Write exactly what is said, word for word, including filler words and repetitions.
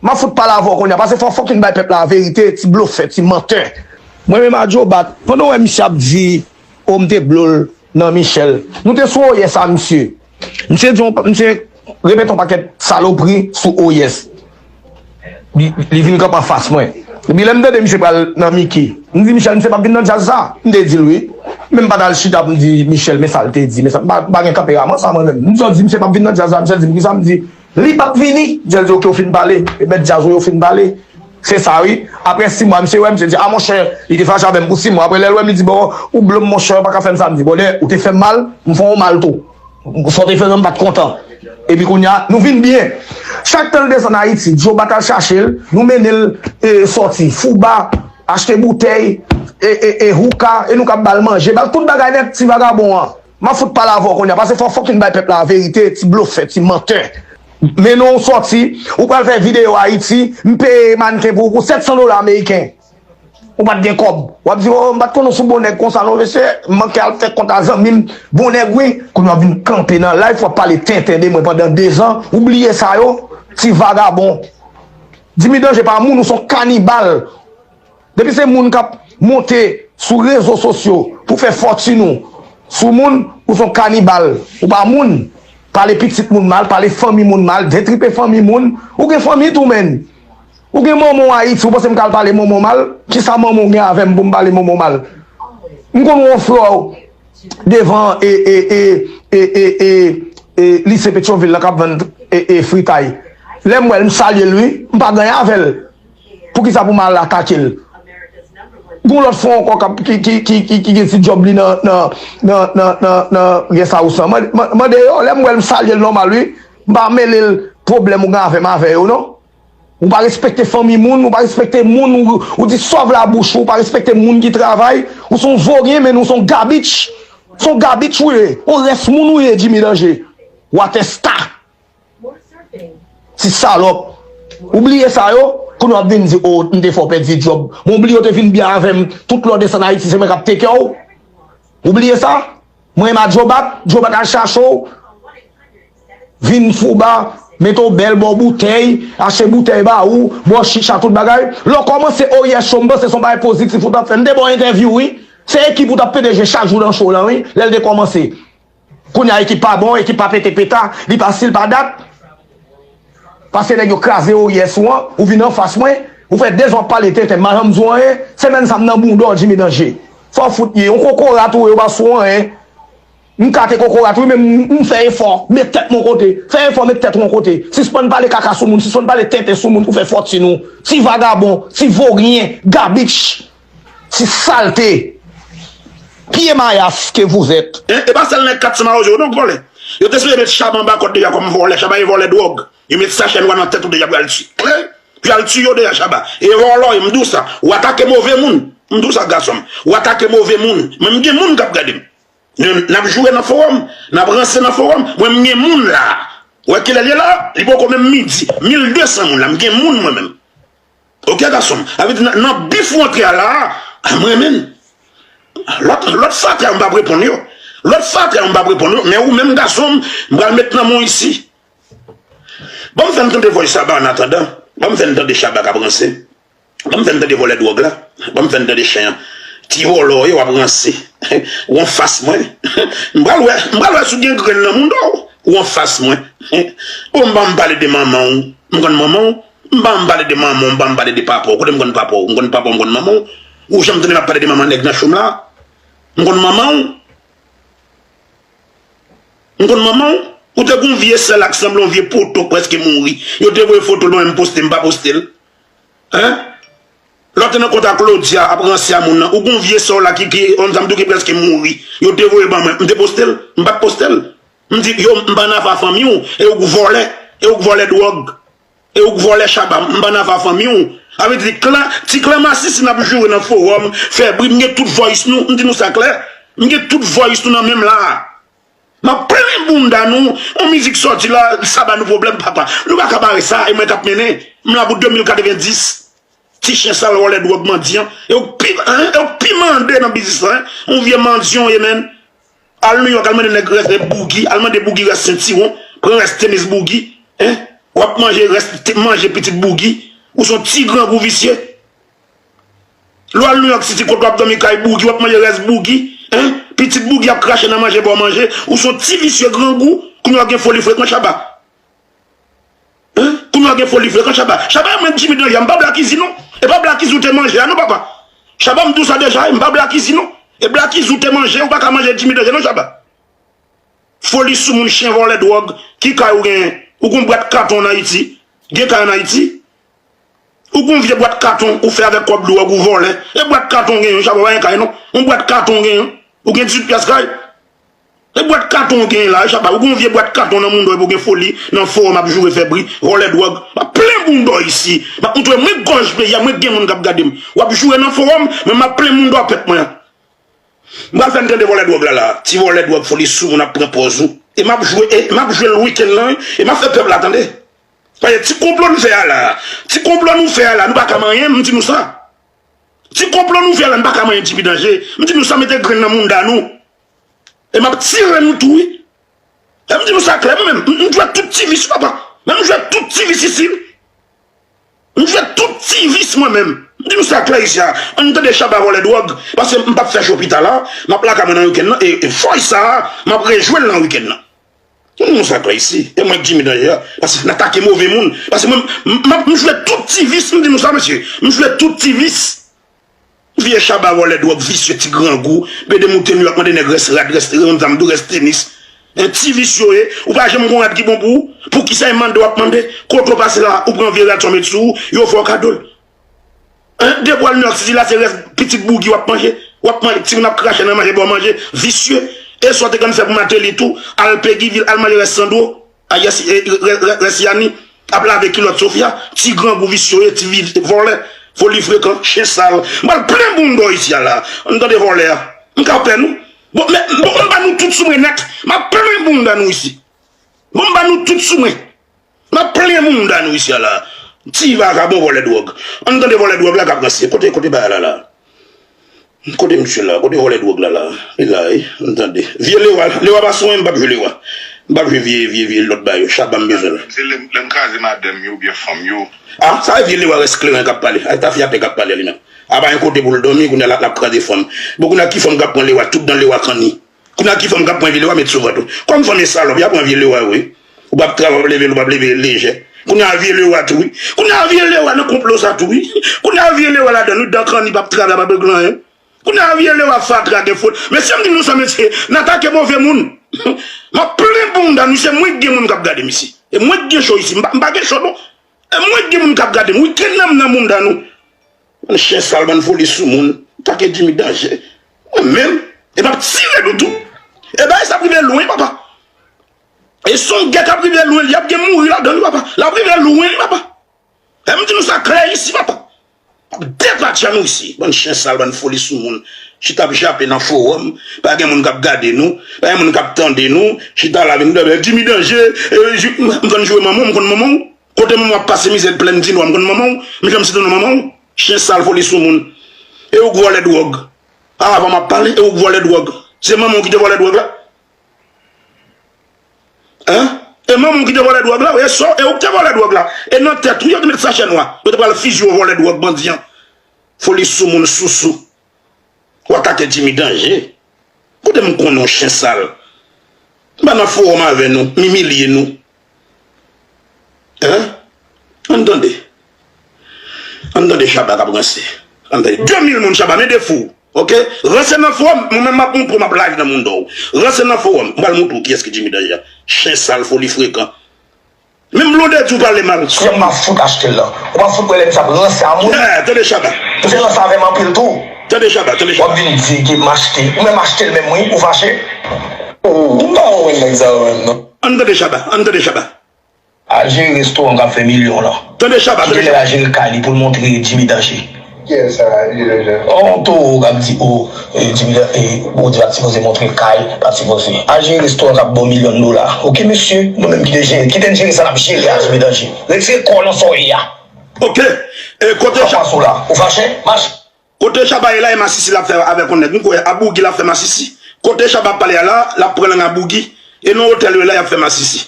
M ap fout pale avè w kounye a, paske fò w fucking bay pèp la verite, ti blofè, ti mantè. Mwen menm a Joe Bat, pandan w wè misye ap di, o, m te blo l nan Michel. Nou te sou oyès a misye. Misye di yon, misye repete yon pakèt salopri sou oyès. Li, li vin kanpe anfas mwen. Epi lè m tande misye pral nan Mickey, m di, Michel, misye p ap vin nan djaz sa. M te di l wi. Men m pa t al chita pou m di Michel, men sa l te di, men sa, m pa, m pa gen tanperaman sa mwen menm. M sot di, misye p ap vin nan djaz la, misye di m, kisa m di? Li p ap vini. Jèl di, oke, ou fin pale. E mèt djaz ou yo fin pale. Se sa, wi. Apre sis mwa, misye wè, misye di, a, monchè, li te fache avè m pou sis mwa. Apre, lè l wè m, li di, bon, ou blo m, monchè, ou pa ka fè m sa. M di, brother, ou te fè m mal, m fè w mal tou. Sa w te fè m, m pa t kontan. Epi kounye a, nou vin byen. Chak tan l desann Ayiti, Joe Bat al chache l, nou mennen l, e, sòti. Fouba, achte boutèy, e, e, e, houka, e nou k ap ba l manje. Ba l tout bagay nèt, ti vagabon an. M ap fout pale avè w kounye a, paske fò w fucking bay pèp la verite, ti blofè, ti mantè. Mennen w sòti, ou pral fè videyo Ayiti, m peye mannken pou ou pou sèt san dola ameriken. Ou pa t gen kòb. W ap di, o, m pa t konnen w sou bon nèg konsa non, mesye, m manke al fè kont a zanmi m, bon nèg wi. Kounye a w vin kanpe nan live, w ap pale tenten de mwen pandan dezan, ou bliye sa yo, ti vagabon. Jimmy Danje pa moun, ou se yon kanibal. Depi se moun k ap monte sou rezo sosyo pou fè fòtin ou sou moun, ou se yon kanibal. Ou pa moun. Pale pitit moun mal, pale fanmi moun mal, detripe fanmi moun. Ou gen fanmi tou, menn. Ou gen manman w Ayiti, ou panse m ka al pale manman w mal? Kisa manman w gen avè m pou m pale manman w mal? M konn wè yon flè devan e, e, e, e, e, e, e, lise Petyonvil la k ap vann e, e, fritay. Lè m wè l, m salye l wi, m pa gen anyen avè l. Poukisa pou m al atake l? Gon lòt fwa ankò k ap, ki, ki, ki, ki, ki gen ti djòb li nan, nan, nan, nan, nan, nan guest house lan. Mande, mande, mande yo, lè m wè l, m salye l nòmal wi. M pa mele l pwoblèm ou gen avè m avè yo non. Ou pa respekte fanmi moun, ou pa respekte moun, ou, ou di sòv labouch ou, ou pa respekte moun ki travay. Ou se yon voryen, men ou se yon gabich. Se yon gabich ou ye. Yon rès moun ou ye, Jimmy Danje. Watèsta. Ti salòp. Ou bliye sa yo? Kounye a w ap vin di, o, m te fè w pèdi djòb. Mwen, w bliye w te vin byen avè m. Tout lè w desann Ayiti, se mwen k ap teke w. Ou bliye sa? Mwen menm a Joe Bat, Joe Bat al chache w. Vin Fouba, mete w bèl, ba w boutèy, achte boutèy ba ou, ba w chicha, tout bagay. Lè w kòmanse Oyè Show, m panse se yon bagay pozitif ou t ap fè. M te ba w entèvyou, wi. Se ekip ou t ap P D G chak jou nan show lan, wi, lè l te kòmanse. Kounye a ekip pa bon, ekip pa pete peta, li pa stil pa dat. Paske nèg yo kraze Oyè sou an, ou vin anfas mwen, ou fè dezan w ap pale tenten, m pa janm di w anyen, semèn sa m nan bounda w Jimmy Danje. Sa w fout ye, yon kokorat ou ye, ou pa sou anyen. M kate kokorat wi, men m, m fè efò, met tèt mwen kote. Fè efò, met tèt mwen kote. Sispann pale kaka sou moun, sispann pale tenten sou moun pou fè fòtin ou. Ti vagabon, ti voryen, gabich, ti salte. Pye mayas que vous êtes. E, e pa sèl nèg kat san mawozo yo non k vòlè. Yo te sipoze met Shabba anba kòd deja kòm vòlè. Shabba e vòlè dwòg. Yo met sachè nwa nan tèt ou deja pral ti-, klè. Pral tiye w deja Shabba. E vòlè w ye, m di w sa. Ou atake move moun. M di w sa gason m. Ou atake move moun. Men m gen moun k ap gade m. N, n ap joure nan fowòm, n ap ranse nan fowòm. Mwen, m gen moun la. Ou wè kilè l ye la? Li poko menm midi. Mil de san moun la, m gen moun mwen menm. Oke, gason m. Sa vle di, nan, nan bif ou antre a la a, m renmen l. Lòt, lòt fatra yo, m p ap reponn yo. Lòt fatra yo, m p ap reponn yo. Men ou menm, gason m, m pral met nan men w isi. Ban m fè n tande vòy Shabba annatandan. Ban m fè n tande Shabba k ap ranse. Ban m fè n tande vòlè dwòg la. Ban m fè n tande chen an. Ti vòlò w ye, w ap ranse. Ou anfas mwen. M pral wè, m pral wè si w gen grenn nan mouda w. Ou anfas mwen. O, m pa m pale de manman w. M konn manman w. M pa m pale de manman w, m pa m pale de papa w. Kote m konn papa w? M konn papa w, m konn manman w. Ou janm tande m ap pale de manman nèg nan show m la? M konn manman w. M konn manman w. Ou te gon vye sè l ak sanble yon vye poto k prèske mouri. Yo te voye foto l ban mwen, m poste, m pa poste l. Hein? Lè w te nan kont a Claudia ap ranse a moun nan, ou gon vye sè w la ki, ki, on zanm tou ki prèske mouri. Yo te voye ban mwen, m te poste l? M pa t poste l. M di, yo, m pa nan afa fanmi w, e ou k vòlè, e ou k vòlè dwòg, e ou k vòlè Shabba, m pa nan afa fanmi w. Sa vle di, klan, ti klan masisi n ap joure nan fowòm, fè bri, m gen tout voice nou, m di nou sa klè. M gen tout voice nou nan men m la a. M ap plenyen bounda nou, yon mizik sòti la, sa ba nou pwoblèm, papa. Nou pa ka bare sa, e mwen k ap mennen. M la pou de mil katrevendis. Ti chen sal vòlè dwòg mandyan. E ou k pi, hein? E ou k pi mande nan biznis lan, hein? Yon vye mandyan w ye, menn. Al Nouyòk, al mande nèg rès bougi, al mande bougi rès sentiwon, pran rès tenis bougi, hein? W ap manje rès manje pitit Bougie. Ou se yon ti grangou visye. Lè w al New York City, kote w ap dòmi kay Bougie, w ap manje rès Bougie. Hein? Pitit Bougie ap krache nan manje ba w manje. Ou se yon ti visye grangou. Kounye a w gen foli frekan, Shabba. Hein? Kounye a w gen foli frekan, Shabba. Shabba, mwen Jimmy Danger, m pa Black Easy non. E pa Black Easy ou te manje a non, papa. Shabba, m di w sa deja, m pa Black Easy non. E Black Easy ou te manje, ou pa ka manje Jimmy Danger non, Shabba. Foli sou moun, chen vòlè dwòg, ki kay ou genyen? Ou gon bwat katon ann Ayiti? Gen kay ann Ayiti? Ou gon vye bwat katon ou fè avèk kòb dwòg ou vòlè. E bwat katon ou genyen, Shabba, pa gen kay non. Yon bwat katon ou genyen. Ou gen dizuit pyès kay. E bwat katon ou genyen la, Shabba. Ou gon vye bwat katon nan mounda w epi ou gen foli nan fowòm ap joure fè bri, vòlè dwòg. M ap plen bounda w isi. M ap montre w mwen gòj peyi a, mwen gen moun k ap gade m. W ap joure nan fowòm, men m ap plen bounda w pèp mwen an. M pral fè n tande vòlè dwòg la la. Ti vòlè dwòg, foli sou moun ap pran pòz ou. E m ap jwe, e m ap jwe l wikenn nan, wi. E m ap fè pèp la tande. Paske ti konplo n fè a la. Ti konplo nou fè a la, nou pa ka manyen, m di nou sa. Ti konplo nou fè a la, n pa ka manyen Jimmy Danger. M di nou sa, mete grenn nan mounda nou. E m ap tire nou tou, wi. E m di nou sa klè, mwen menm, m, m jwe tout ti vis, papa. Men m jwe tout ti vis isi. M jwe tout ti vis mwen menm. M di nou sa klè isi a. Ann tande Shabba vòlè dwòg. Paske m p ap fè cho pita la. M ap lakay mwen nan wikenn nan. E, e fòy sa a, m ap rejwe l nan wikenn nan. M di nou sa klè isi. E mwen k Jimmy Danger a. Paske n atake move moun. Paske mwen, m, m, m jwe tout ti vis. M di nou sa, mesye. M jwe tout ti vis. Vye Shabba vòlè dwòg, visye ti grangou, pede moute New York mande nèg rès rad, rès, yon zam dou, rès tenis. Yon ti visye w ye, ou pa janm gon rad ki bon pou ou. Poukisa e mande w ap mande? Kote w pase la, ou pran vye rad sa w met sou ou, yo fè w kado l. Hein? Depi w al New York City la, se rès pitit Bougie w ap manje. W ap manje, timoun ap krache nan manje ba w manje. Visye. E sa w te konn fè pou Martelly tou, al Péguy Ville, al manje rès Sandro. A, rès, e, rès, rès, rès Yani ap lave kilòt Sofia, ti grangou visye w ye, ti vi-, vòlè, foli frekan, chen sal. M pral plen bounda w isi a la. Ann tande vòlè a. M ka pè nou. Bon, men, bon, m ba nou tout sou mwen nèt. M ap plen bounda nou isi. Bon, m ba nou tout sou mwen. M ap plen bounda nou isi a la. Ti vagabon vòlè dwòg. Ann tande vòlè dwòg la k ap ranse. Kote, kote bagay la la? Kote misye la? Kote vòlè dwòg la la? Li la, wi. M tande. Vye Lewa, Lewa pa sou mwen, m p ap jwe Lewa. M p ap jwe vye, vye, vye lòt bagay yo. Shabba m bezwen l. Se lè, lè m kraze madanm yo oubyen fanm yo. A, sa e vye Lewa rès kleren k ap pale. A, e tafyatè k ap pale li menm. A pa gen kote pou l dòmi, kounye a l ap, l ap kraze fanm. Bon, kounye a ki fanm k ap pran Lewa? Tout dan Lewa kanni. Kounye a ki fanm k ap pran vye Lewa met sou vant ou? Kòm fanm e salòp, y ap pran vye Lewa wi. Ou p ap travay, w ap leve l, ou p ap leve l lejè. Kounye a vye Lewa tou wi. Kounye a vye Lewa nan konplo sa tou wi. Kounye a vye Lewa ladan l wi, dan kanni, p ap travay, p ap regle anyen. Kounye a vye Lewa fatra gen fot. Mesye m di nou sa mesye, n atake move moun. M ap plen bounda nou, se mwen k gen moun k ap gade m isi. E mwen k gen cho isi, m pa, m pa gen cho non. E mwen k gen moun k ap gade m, wikenn nan m nan bounda nou. Bann chen sal, bann foli sou moun. Atake Jimmy Danger. Mwen menm. E m ap tire nou tou. E bagay sa ap rive lwen, papa. E se yon gè k ap rive lwen, li ap gen mouri ladan l, papa. L ap rive lwen, papa. E m di nou sa klè isi, papa. Ap depatcha nou isi. Bann chen sal, bann foli sou moun. Chita ap jape nan fowòm. Pa gen moun k ap gade nou. Pa gen moun k ap tande nou. Chita la vin dòmi. Jimmy Danger. E, Ji-, m konn joure manman w, m konn manman w. Kote manman w ap pase mizè, plèn Dinwa, m konn manman w, m janm site non manman w. Chen sal, foli sou moun. E ou k vòlè dwòg. A, avan m ap pale, e ou k vòlè dwòg. Se manman w ki te vòlè dwòg la? Hein? E manman w ki te vòlè dwòg la, wi, e sè w, e ou k te vòlè dwòg la. E nan tèt ou, yo te met sachè nwa. Yo te pral fiziye w, vòlè dwòg, bandi an. Foli sou moun, sousou. W atake Jimmy Danger. Kote m konnen w, chen sal? M pa nan fowòm avè nou, m imilye nou. Hein? Ann tande. Ann tande Shabba k ap ranse. Ann tande. De mil moun Shabba, men de fou. Oke? Ranse nan fowòm, mwen menm m ap montre w, m ap live nan moun dò w. Ranse nan fowòm, m pral montre w kiyès ki Jimmy Danger. Chen sal, foli frekan. Menm Blondedy ou pale mal. Kiyè m ap fout achte l lan? Ou pa fout wè lè misye ap ranse a moun? Eh, tande Shabba. Misye ranse avè m anpil tou. Tande Shabba, tande Shabba. W ap vin di ke m achte. Ou menm achte l menm wi, ou fache? Ou pa wè nèg sa yo menm non. Ann tande Shabba, ann tande Shabba. Al jere restoran k ap fè milyon lan. Tande Shabba, tande Shabba. Kite lè al jere kay li pou l montre Jimmy Danger. Kiyès sa, Jimmy Danger? On towo k ap di, o, e, Jimmy Dan-, e, Bondye pa t sipoze montre kay, pa t sipoze. Al jere restoran k ap ba w milyon dola. Oke, mesye, nou menm ki te jere, kite n jere sa n ap jere a, Jimmy Danger. Retire kò w nan sa w ye a. Oke. E, kote Shabba? Ou fache? Mache. Kote Shabba ye la, e masisi l ap fè avèk yon nèg. M kwè a Bougie l ap fè masisi. Kote Shabba ap pale a la, l ap pran lang a Bougie. E nan otèl yo la, y ap fè masisi.